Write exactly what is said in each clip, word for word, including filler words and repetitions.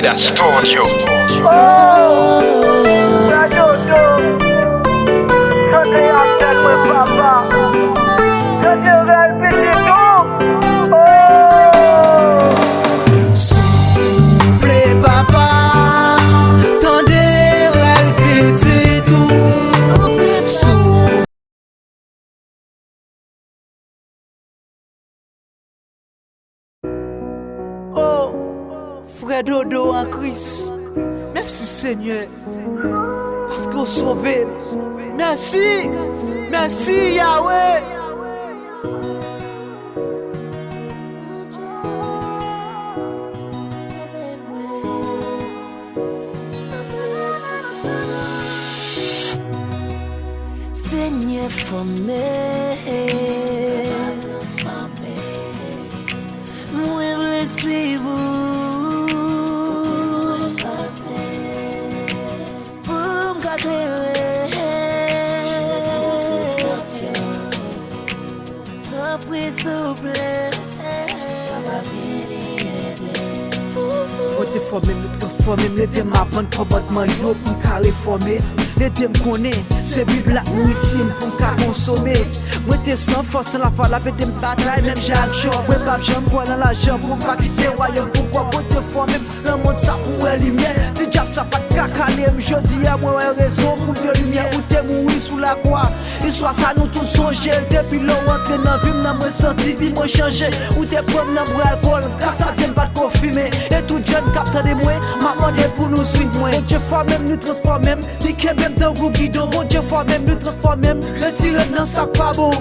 That's Studio. Oh, Frè Dodo, tande apèl mwen papa, tande rèl pitit ou. Oh. Souple papa, tande rèl pitit ou. Sou- Oh, frè Dodo an Kris, mèsi Senyè, paske w sove m. Mèsi, mèsi Yawe. Senyè, fòme. Mwen vle swiv ou. Pou m ka klere. Tanpri, souple. Papa, vini ede m. Bondye fòme m, li transfòme m, li ede m aprann kòmandman l yo pou m ka refòme. Li ede m konnen se Bib la k nouriti m pou m ka konsome. Mwen te san fòs, san lafwa, l ap ede m batay, menm jan ak Jòb. Mwen p ap janm kwè nan lajan pou m pa kite wayòm pou kòb. Bondye fòme m nan mond sa pou m wè limyè. Si dyab sa pa t ka kale m, jodi a mwen wè rezon pou m gen limyè. Ou te mouri sou lakwa. Istwa sa nou tout sonje l. Depi lè w antre nan vi m nan, mwen santi vi mwen chanje. Ou te pran m nan bra l kòl, gras a Dye m pa t ko fimen. E tout jèn k ap tande mwen, m ap mande pou nou swiv mwen. Bondye fòme m, li transfòme m, li kenbe m tankou gidon. Bondye fòme m, li transfòme m, retire m nan sa k pa bon.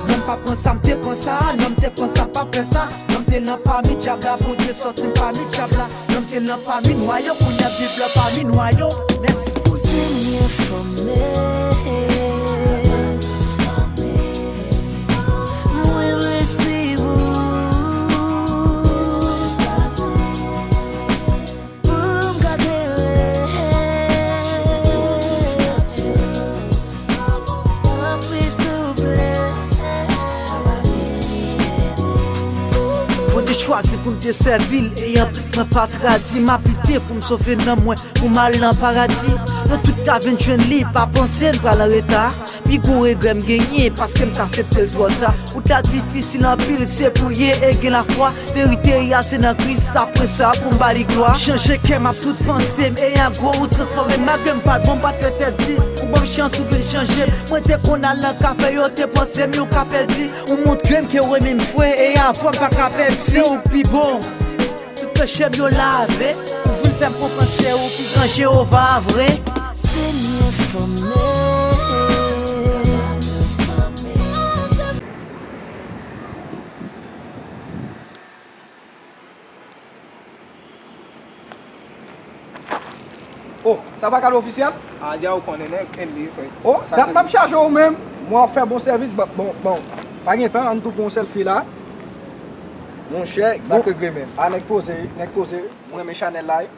Non, m pa pran sa, m te pran sa. Non, m te pran sa, m pa fè sa. Non, m te nan pami dyab la, Bondye sòti m pami dyab la. Non, m te nan pami nwa yo, kounye a m viv la pami nwa yo. Mèsi Bondye. Senyè, fòme. Mwen vle swiv ou. Pou m ka klere. Tanpri, souple. Bondye chwazi pou m te sèvi l, e anplis mwen pa tradi, m ap lite pou m sove nanm mwen, pou m al nan paradi. Nou tout ka vin jwenn li, pa panse n pral an reta. Pi gwo regrè m genyen, paske m t aksepte l twò ta. Wout la difisil anpil, se priye e gen lafwa. Verite a se nan Kris, apre sa pou m ba li glwa. Chanje kè m ak tout panse m, e an gwo ou transfòme m. Malgre m pa t bon, m pa t fè tèt di. Ou ban m chans, ou vin chanje m. Mwen te konn al nan kafe, yo te panse m yon ka pèdi. Ou montre m ke w renmen m vre, e avè w m pa ka pèdi. Se ou k pi bon. Tout peche m yo lave, ou vin fè m konprann se ou ki gran Jewova vre. Senyè, fòme. Oh, sa pa kado ofisyèl? A, dja ou konnen nèg, e li, frè. Oh, dat m ap chaje w menm. Mwen ap fè bon sèvis, bon, bon, bon. Pa gen tan, ann tou pran yon sèlfi la. Monchè, sa k regle menm? A, nèg poze, nèg poze. Mwen renmen chanèl la, wi.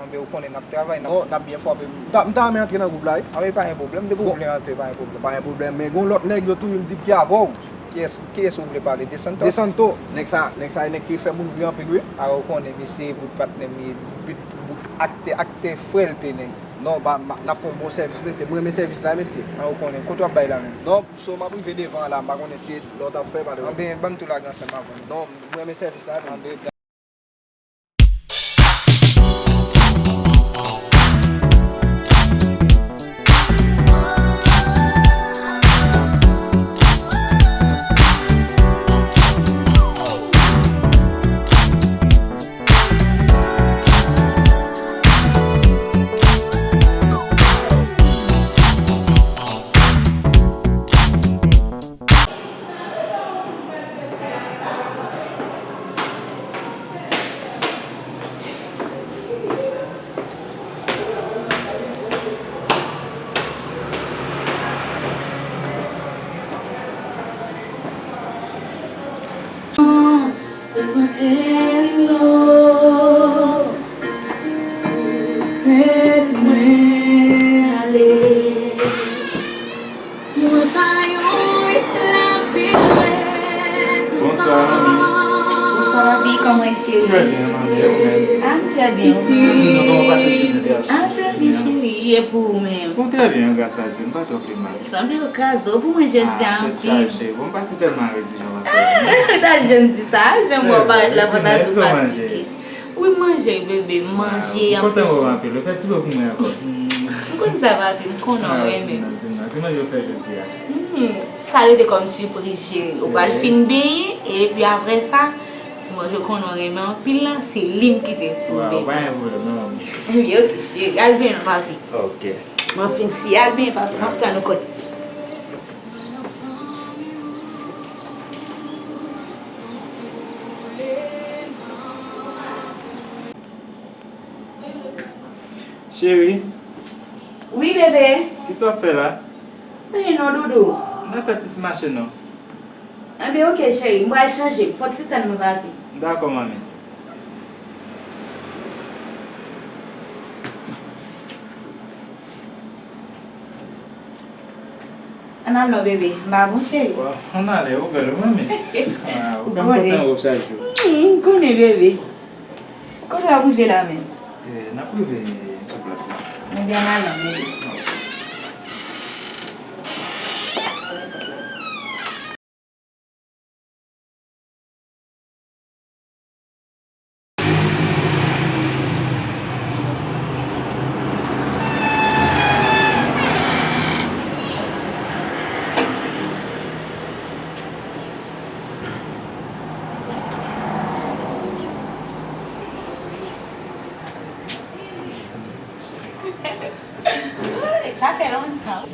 Anben, ou konnen n ap travay, n ap... Non, n ap byen fwape. M ta, m ta renmen antre nan gwoup la, wi. Anben, pa gen pwoblèm, depi w vle antre, pa gen pwoblèm. Pa gen pwoblèm, men gen yon lòt nèg, yo toujou di l ki avè w. Kiyès, kiyès ou vle pale? De Santos? De Santos. Nèg sa, nèg sa, e nèg ki fè moun ri anpil, wi. A, ou konnen, mesye, bout patnè m ye, bout, bout aktè, aktè frè l te, nèg. Non, ba, n ap fè yon bon sèvis, mesye. Mwen renmen sèvis la, mesye. A, ou konnen, kote w ap bay la menm? Non, so m ap rive devan la, m pa konnen si lè w t ap fè, pale. Anben, ban m tou lage ansanm avè w. Non, mwen renmen sèvis la, menm. Anben, Trè byen. Sinon, kòman w pase jounen, Dèl? Ah, trè byen, cheri. E pou ou menm? Bon, trè byen, gras a Dye, m pa twò pi mal. Sanble yo kraze w pou mwen jodi a anpil. Ah, tèt chaje. Bon, m pase tèlman redi jan konsa. Ou ta janm di sa, jan mwen parèt la pandan tou fatige. Wi, m manje, bebe, m manje. Ah, m kontan wè w anpil. Fè ti bo pou mwen ankò. M konn sa, papi, m konnen w renmen. Ah, di m non, di m non. Ki manje w fè jodi a? Hmm, sa rete kòm sipriz, cheri. Ou pral fin benyen, epi apre sa, ti manje w konnen w renmen anpil lan, se li m kite pou bebe. Waw, pa gen pwoblèm, non, manmi. Ebyen, oke, cheri. Al benyen non, papi. Oke. Mwen fin si, al benyen, papi. M ap tann ou kote. Cheri. Wi, bebe. Kisa w ap fè la? Anyen non, doudou. M ap fè ti mache non. Enben, oke, cheri. M pral chanje. Fò w ti tann mwen, papi. Dakò, manmi. Ann al non, bebe. M pa bon, cheri. Bon, ann ale, ou bèl, wi, manmi. Ah, ou konn m kontan wè w chak jou. Hmm, m konnen, bebe. Kote w ap rive la menm? Eh, n ap rive sou plas la. Ebyen, ann al non, bebe. Sa fè lontan.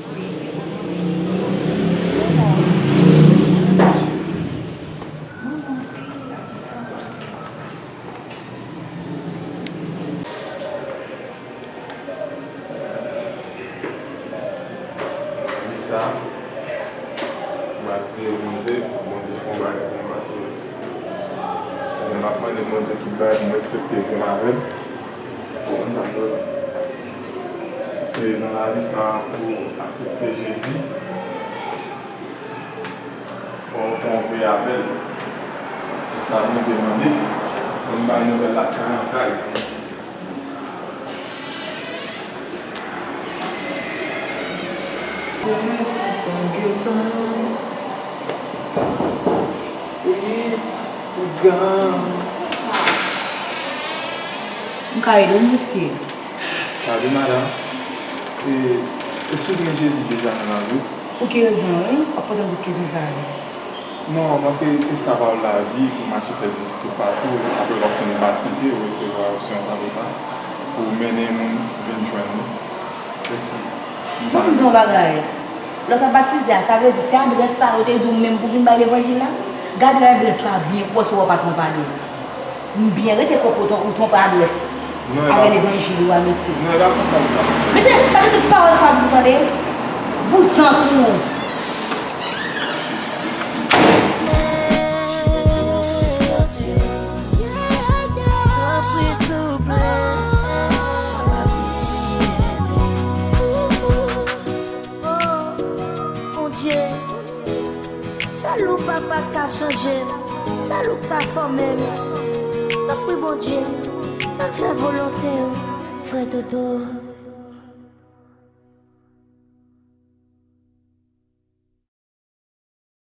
Lisa, m al priye Bondye pou Bondye fè yon bagay pou mwen, paske m ap mande Bondye tout bagay pou m respekte vye m avè l. Bon, m sa fè. Se nan lavi sa a pou aksepte Jezi. Fò w fè yon vye apèl. Se sa Bondye mande. Fò n bay nouvèl la kay an kay. Konnen tout tan gentan. Wi, ougan. M ka ede w, mesye? Salut, madame. E, èske w gen Jezi deja nan lavi w? Pou ki rezon w ap poze m tout kesyon sa yo? Non, paske se sa pawòl la di, pou mache fè disip toupatou, apre w ap fin batize, ou resevwa onksyon, tande sa, pou w mennen moun vin jwenn li. Mèsi. Ban m di w yon bagay. Lè w t ap batize a, sa vle di se adrès sa yo te di w menm pou w vin bay levanjil la? Gade adrès la byen, pou w wè si w pa twonpe adrès. M byen rete koko w twonpe adrès avè levanjil ou a, mesye. Non, e pa konsa m t ap di. Mesye, pa di tout pawòl sa pou w tande. Vouzan pou ou. Tanpri, souple. Oh, Bondye, sèl ou, papa, k ka chanje m, sèl ou k ka fòme m. Tanpri, Bondye, fè m fè volonte w, frè Toto.